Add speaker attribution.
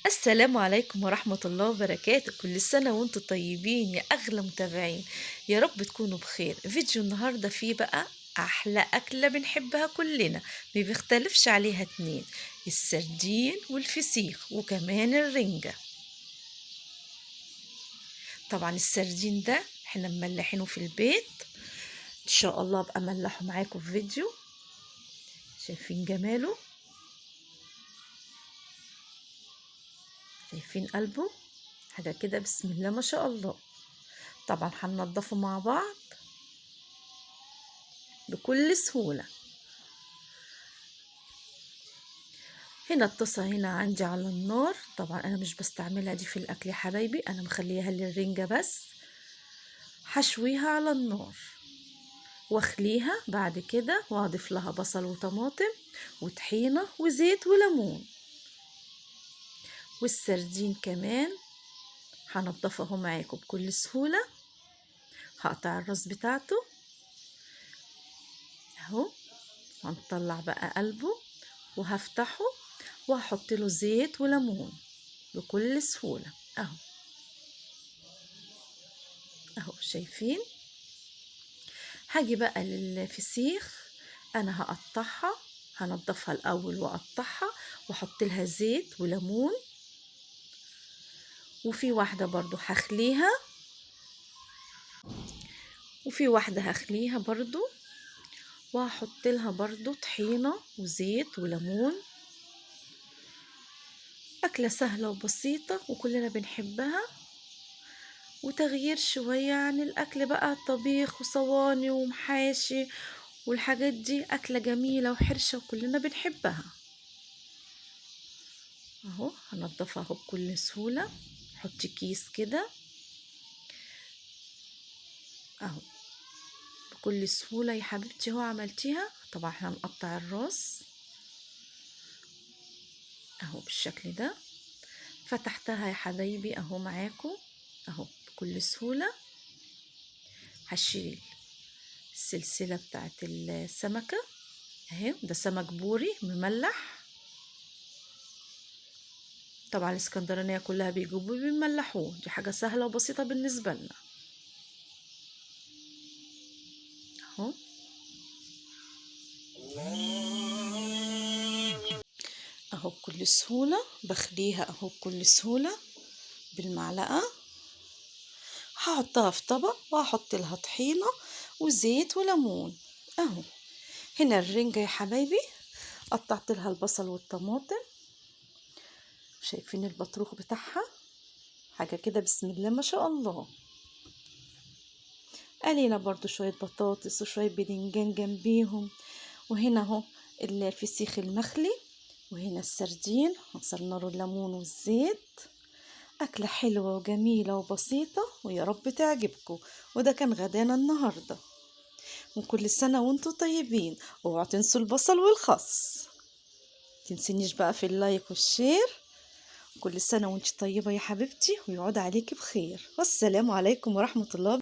Speaker 1: السلام عليكم ورحمة الله وبركاته. كل سنة وانتم طيبين يا أغلى متابعين، يا رب تكونوا بخير. فيديو النهاردة فيه بقى أحلى أكلة بنحبها كلنا، ما بيختلفش عليها اتنين، السردين والفسيخ وكمان الرنجة. طبعا السردين ده احنا مملحينه في البيت، ان شاء الله ابقى املحه معاكم في فيديو. شايفين جماله؟ شايفين قلبه؟ حاجة كده بسم الله ما شاء الله. طبعا هننضفه مع بعض بكل سهولة. هنا الطاسة هنا عندي على النار، طبعا انا مش بستعملها دي في الاكل يا حبايبي، انا مخليها للرنجة بس. حشويها على النار واخليها بعد كده، واضيف لها بصل وطماطم وطحينة وزيت وليمون. والسردين كمان هنضفه معاكم بكل سهولة. هقطع الراس بتاعته اهو، هنطلع بقى قلبه وهفتحه وهحط له زيت وليمون بكل سهولة اهو اهو. شايفين؟ هاجي بقى للفسيخ، انا هقطعها، هنضفها الاول واقطعها واحط لها زيت وليمون. وفي واحدة برضو هخليها، وفي واحدة هخليها برضو وهحط لها برضو طحينة وزيت وليمون. أكلة سهلة وبسيطة وكلنا بنحبها، وتغيير شوية عن الأكل بقى، طبيخ وصواني ومحاشي والحاجات دي. أكلة جميلة وحرشة وكلنا بنحبها اهو. هنضفها اهو بكل سهولة. حطي كيس كده اهو بكل سهولة يا حبيبتي اهو عملتيها. طبعا احنا هنقطع الراس اهو بالشكل ده. فتحتها يا حبايبي اهو معاكم اهو بكل سهولة. هشيل السلسلة بتاعت السمكة اهي، ده سمك بوري مملح. طبعا الاسكندرانية كلها بيجيبوه بيملحوه، دي حاجة سهلة وبسيطة بالنسبة لنا اهو اهو بكل سهولة. بخليها اهو بكل سهولة بالمعلقة. هحطها في طبق وهحط لها طحينة وزيت وليمون اهو. هنا الرنجة يا حبايبي قطعت لها البصل والطماطم. شايفين البطروخ بتاعها؟ حاجة كده بسم الله ما شاء الله. قلينا برضو شوية بطاطس وشوية بدنجان جنبيهم. وهنا اهو الفسيخ المخلي، وهنا السردين عصرنا له الليمون والزيت. أكلة حلوة وجميلة وبسيطة ويا رب تعجبكم. وده كان غدانا النهاردة. وكل سنة وانتم طيبين. اوعوا تنسوا البصل والخس، تنسينيش بقى في ال like وال share. كل سنة وانت طيبة يا حبيبتي، ويعود عليكي بخير. والسلام عليكم ورحمة الله.